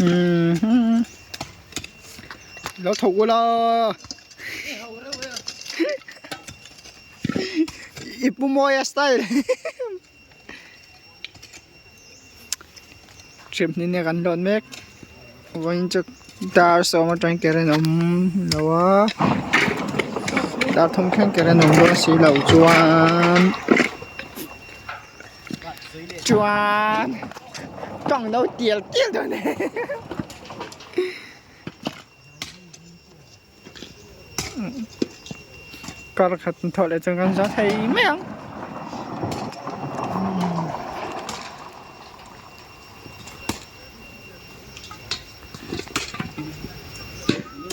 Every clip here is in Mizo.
Umm lo tho ula i pu mawia style hrem hnin e kan hlawt mek vawiin chu dar sawm atang current awm lo a dar thum thleng current awm dawn si loh chuan chuan tawng lo tial tial dawn e. Kar khat an thawh leh chuan kan za thei mai ang.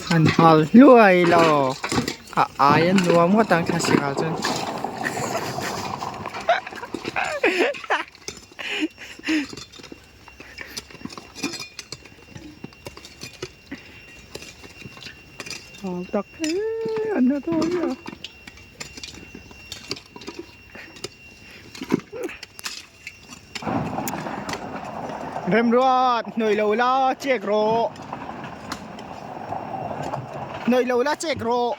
Han hal hluai lo a ai a nuam ngawt ang thlasik ah chuan. Hau tak hle an la dawn a. Remruat hnawih lo la chek rawh. Hnawih lo la chek rawh.